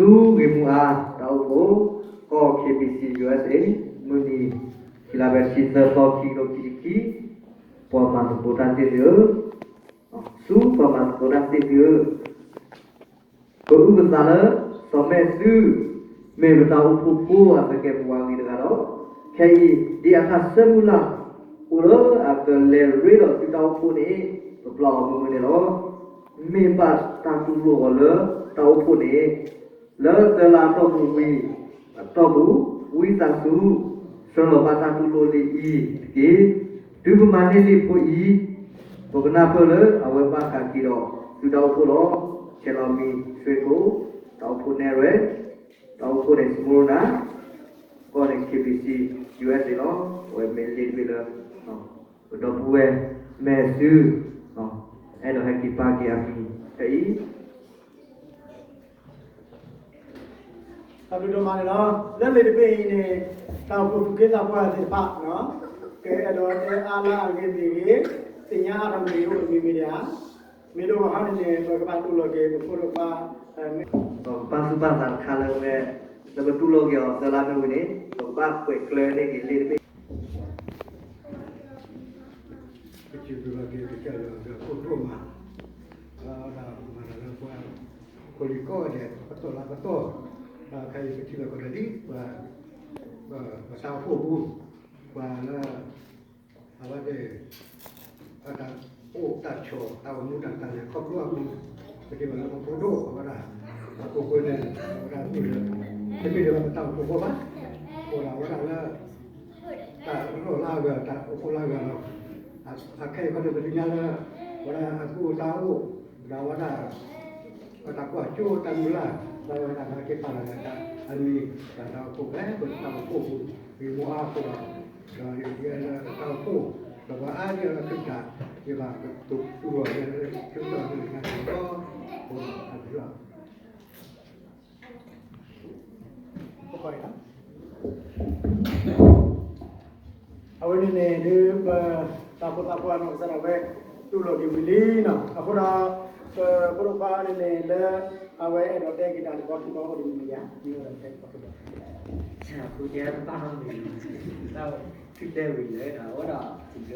ဆူဂ့ၢ်မူအါ တၢ်အိၣ်ဖှိၣ် ကီၢ် K B C U S A မုၢ်နံၤ ခံလါဘဲ တဆံသၢသီ ခံကထိခံဆံခံ, ပှၤမၤသကိးတၢ်သ့ၣ်သုဧၢ, ဆူပှၤမၤသကိးတၢ်သ့ၣ်သုဧၢ, ပအုၣ်ပသးလၢ စီၤမဲာ်သု မ့ၢ်ပတၢ်အိၣ်ဖှိၣ်ဖိအသကဲးပဝးအဂ့ၤတဂၤဒီး ခဲအံၤ ဒ်အတၢ်ဆၢမုၢ်လၢ် အိၣ်လၢအကလဲၤရ့ဒီးသုတၢ်အိၣ်ဖှိၣ်န့ၣ် ပပျၢ်အီၤမုာ်မုာ်န့ၣ်လီၤ. မ့ၢ်ဘၣ်တၢ်တူၢ်လိာ်အီၤလၢတၢ်အိၣ်ဖှိၣ်န့ၣ် လၢသၢလါအတီၢ်ပူၤဝံၤ အတီၢ်ပူၤ ဝံသးစူၤ ဆှၢလီၤဘၣ်တၢ်တူၢ်လိာ်လံအံၤတက့ၢ်. တုၤပမၤန့ၢ်လံာ်ဖိအံၤ ပကနၢ်ပၢၢ်လၢအဝဲဘၣ်ဃးက့ၤဒီးသုတၢ်အိၣ်ဖှိၣ်လီၤ. ခဲလီၤမံၤ ဆွ့ကိ, တၢ်အိၣ်ဖှိၣ်နဲၣ်ရွဲၣ်, တၢ်အိၣ်ဖှိၣ်န့ၣ် Smyrna, ကီၢ်န့ၣ် K B C U S A လီၤ. အဝဲမ့ၢ်လ့တဘ့ၣ်လၢ ပဒီပုၢ်ဝဲၢ်မဲာ်စု အဲၣ်ဒိးဟဲက့ၤပာ်က့ၤအမံၤဖဲအံၤ တၢ်ဘျုးဒိၣ်မးန့ၣ်လီၤ. လၢလံာ်တဘ့ၣ်အံၤန့ၣ် တၢ်အိၣ်ဖှိၣ်သူၣ်က့သးပှၢ်သ့ၣ်တဖၣ် ကအဲၣ်ဒိးတဲအါလၢအဂ့ၤမ့ၢ်ဂ့ၤ, သ့ၣ်ညါအါထီၣ်မ့ၢ်ဂ့ၤအိၣ်တမံၤမ့ၢ်ဒၣ်ဧါ, မ့ၢ်ဒိၣ်မးဟီန့ၣ်န့ၣ် ပကဘၣ်တူၢ်လိာ်က့ၤ ပဖိဒိၣ်ခွါ ပကဘၣ်သူၣ်ဘၣ်သးတခါလၢဝဲ လၢပတူၢ်လိာ်က့ၤအီၤသၢလါမ့ၢ်ဝံၤန့ၣ် ပကဘၣ်ကွဲးကျၢၤန့ၢ်က့ၤလံာ်တဘ့ၣ် ပစံးဘျုးဘၣ်က့ၤကစၢ်ယွၤအဘျုးအဖှိၣ်ဒိၣ်မး, ဒီးမၤတၢ်လၢပှၤ ဖိလံၤကိးဂၤဒဲး ပတီၢ်လၢပတီၢ်, ဒီးခဲအံၤပထံၣ်လိာ်ကဒီးဒ် ပှၤတၢ်အိၣ်ဖှိၣ်ပူၤ, ပှၤလၢ အဝဲသ့ၣ် အတၢ်အိၣ်တၢ်ဆိး တၢ်အိၣ်မူတၢ်လဲၤခီဖျိအပူၤ, ပထံၣ်ဘၣ်လၢပဖိဒိၣ်အဝဲဒၣ် အခိၣ်ဃိန့ၣ် အဝဲဒၣ်မ့ၢ်လၢ တမ့ၢ်လၢပတၢ်အိၣ်ဖှိၣ်ဖိဘၣ်, အိၣ်ဒၣ်ဝဲဒၣ်လၢ တၢ်လီၢ်လၢအဂၤ တၢ်အိၣ်ဖှိၣ်လၢအဂၤလီၤ. အခဲအံၤခီန့ၣ် ပသ့ၣ်ညါလၢ အဝဲဒၣ်အသူၣ်အိၣ်သးအိၣ် ဒီးအဝဲဒၣ် အတၢ်ကွၢ်စိတၢ်မုၢ်လၢ် ဒီးအဝဲဒၣ်က့ၤပာ်လီၤလၢတၢ်အမံၤ တၢ်တၢ်အိၣ်ဖှိၣ်ဖဲပတၢ်အိၣ်ဖှိၣ်ပူၤ ဂ့ၢ်မိၢ်အါအဃိဒီး ဒီးယဲလၢတၢ်အိၣ်ဖှိၣ် ဒီးပှၤအါဒံအီၤလၢခရံာ်တၢ် ယဘၣ်ကတူၢ်လိာ်လၢခရံာ်တၢ်မုၢ်လၢ်န့ၣ်လီၤ. အဝဲန့ၣ်န့ၣ် ဒ်ပတၢ်အိၣ်ဖှိၣ်သးပှၢ်နီၢ်ကစၢ်ဒၣ်ဝဲ တူၢ်လိာ်က့ၤဝံၤလံနီၤ. အဃိဒီး ပဖိဒိၣ်ခွါန့ၣ်န့ၣ် လၢအဝဲအဲၣ်ဒိးတဲက့ၤတၢ်တခီခံဘီအိၣ်ဒ်န့ၣ်မ့ၢ်ဧါ, မ့ၢ်အဲၣ်ဒိးတဲတခီခံဘီ အဃိတဲတဘၣ်နီတမံၤ, တၢ်အိၣ်ဖှိၣ်တဲဝံၤလၢ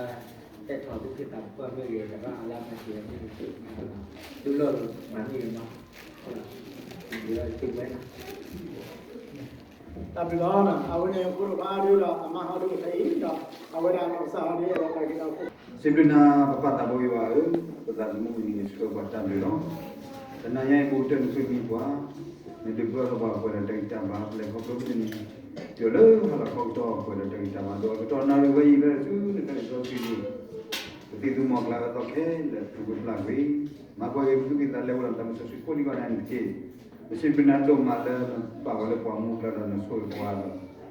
အဝဲဒၣ်စံးဘျုးဘၣ်က့ၤ တဲထီၣ်သူၣ်က့သးပှၢ်မ့ၢ်ဂ့ၤ တဘၣ်အလၢမၤက့ၤမ့ၢ်ဂ့ၤ တူၢ်လိာ်မၤန့ၢ်ဂ့ၤနီၤ, စံးဘျုးဘၣ်က့ၤဝဲနီၤ. တၢ်ဘျုးလီၤ. အဝဲန့ၣ်ဖိဒိၣ်ခွါဒ်ဒီးအမါဟီဒ်အိၣ်ဖဲအံၤဒီး အဝဲဒၣ်နီၢ်ကစၢ်ဟီဒ်အဲၣ်ဒိးတဲက့ၤတၢ်အိၣ်ဖှိၣ် စံးဘျုးနၤ ပပၢ်သးဘိယွၤဧၢ, ပသးသမူအံၤန့ၣ် ဆှၢပှၤတၢ်ဘျုးလီၤ. တနၤညါအံၤ ပကတၢၢ်နုာ်ဆူနမံၤပှၤ, နဒုးပှဲၤထီၣ်ပှၤပှဲၤဒီးတၢ်ဂံၢ်တၢ်ဘါ ပလဲၤခီဖျိမုၢ်တနံၤ ယွၤလၢဟါလီၤခီကတီၢ်ပှဲၤဒီးတၢ်ဂံၢ်တၢ်ဘါ ဒီးအကတီၢ်နၣ်ရံၣ်ဝဲအံၤဖဲဆူနခါန့ၣ် စီဆှံပူၤ ပသံၣ်သူမီၤကျၢ်အသီခဲလၢာ် ပူၤကွံာ်ပျၢ်ကွံာ် မၤပှဲၤက့ၤပသူၣ်ကံၢ်သးလဲ အိၣ်ဒီးတၢ်မုၢ်စီဆှံကိးဒံကီးနၤန့ၣ်တက့ၢ်. ပစံးဘျုးနၤဒိၣ်မးလၢနပာ်ဝဲလၢပှၤမူကျၢၢ်ဒီးနဆိၣ်ဂ့ၤပှၤ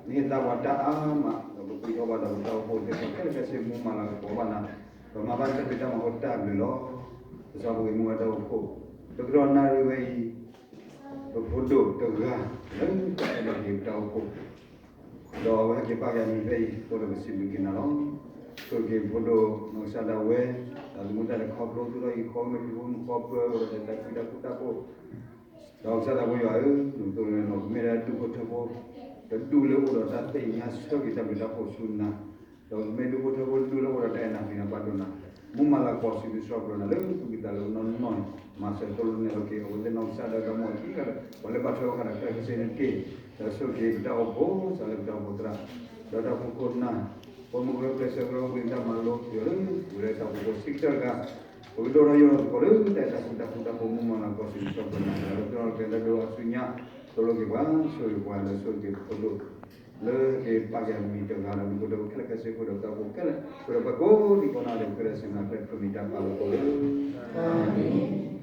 ဒီး နဟ့ၣ်သါပှၤတၢ်အါမး ဒီးပပှ့ၤထီၣ်ဘၣ်ဒီးပတၢ်အိၣ်ဖှိၣ်သ့ၣ်တဖၣ်ခဲလၢာ်ခဲဆ့ မူမၤလၤကပီၤဘၣ်နၤ ဒီးမၤဘၣ်တၢ်ဖံးတၢ်မၤအဃိတၢ်ဘျုးလီၤ. ကစၢ်ပဂ့ၢ်မူဝဲတၢ်အိၣ်ဖှိၣ် တကတီၢ်နၣ်ရံၣ်ဝဲအံၤ ပဖိဒိၣ်တဂၤ လၢတၢ်အဲၣ်ဒိးက့ၤပတၢ်အိၣ်ဖှိၣ် ဒီးအဝဲဟဲက့ၤပာ်က့ၤအမံၤဖဲအံၤအဃိဒီး ပစံးဘျုးက့ၤနၤလီၤ. ဆိၣ်ဂ့ၤပဖိဒိၣ်နီၢ်ကစၢ်ဒၣ်ဝဲ တၢ်သမူတၢ်လဲၤခီဖျိသူၣ်ထီၣ်ဟံၣ်ဃီ မ့ၢ်ဖံးဖိမုၣ်ဃီပၢ အိၣ်ဒီးတၢ်သးခုတၢ်ဃူတၢ်ဖိး ဒီးကစၢ်ဒၣ်ဝဲယွၤဧၢ, နကသိၣ်လိနဲၣ်လီၤ ကမ့ၢ်ဒၣ်ဒူၣ်ဖိထၢဖိ တဒူၣ်လၢအိၣ်ဒီးတၢ်သ့ၣ်ညါဆၢက့ၤတၢ်ဘျုးတၢ်ဖှိၣ်ဆူနၤ ဒီးကမ့ၢ်ဒူၣ်ဖိထၢဖိတဒူၣ်လၢအိၣ်ဒီးတၢ်အဲၣ်နၤကွံနၤပာ်ဒိၣ်နၤ, မူမၤလၤကပီၤစံးဘျုးစံးထီၣ်ပတြၢၤနၤလၢသူၣ်ကံၢ်သးလဲပနီၢ်နီၢ်န့ၣ်, မၤစၢၤသိၣ်လိနဲၣ်လီၤက့ၤအဝဲသ့ၣ်နီၢ်ကစၢ်ဒၣ်ဝဲတၢ်မူအထံအဂၤဒီး ပှၤလၢဘၣ်ထွဲအီၤဃာ်ဒီးခဲလၢာ်ခဲဆ့န့ၣ်တက့ၢ်. ဒီးဆိၣ်ဂ့ၤပတၢ်အိၣ်ဖှိၣ် စးလၢပတၢ်အိၣ်ဖှိၣ်သရၣ်, ဒီးတၢ်အိၣ်ဖှိၣ်ခိၣ်နၢ်, ပိာ်မုၣ်ကရၢ ကျဲးစၢးကရၢ ဝံသးမၤလိ ယွၤလၢ ပူၤလၢတၢ်အိၣ်ဖှိၣ်ဖိစံးကတၢၢ်တဂၤ, ပကဒိၣ်ထီၣ်ယိာ်ထီၣ်သကိးလၢတၢ်အဲၣ်တၢ်ကွံတၢ်ဃူတၢ်ဖိး မူမၤလၤကပီၤစံးဘျုးစံးထီၣ်ပတြၢၤနၤ လၢပနီၢ်ကဲလၢဒိအစုညါ သိၣ်လိက့ၤပှၤ ဆိၣ်ဂ့ၤပှၤ ဒီးဆိၣ်ဂ့ၤက့ၤပဖိဒိၣ် လၢက့ၤပာ်က့ၤအမံၤတဂၤဒီး မူခိၣ်ဒီးခဲလၢာ်ခဲဆ့ဃိဒီး ပတၢ်အိၣ်ဖှိၣ်ခဲလၢာ် ဃိဒီးပှၤကိးဒံကီးနၤဒီး ပဃ့ဒီးစံးဘျုးနၤ ဖဲခရံာ်မံၤတၢ်ပာ်လီၤပှၤလီၤ. အၤမ့ၣ်.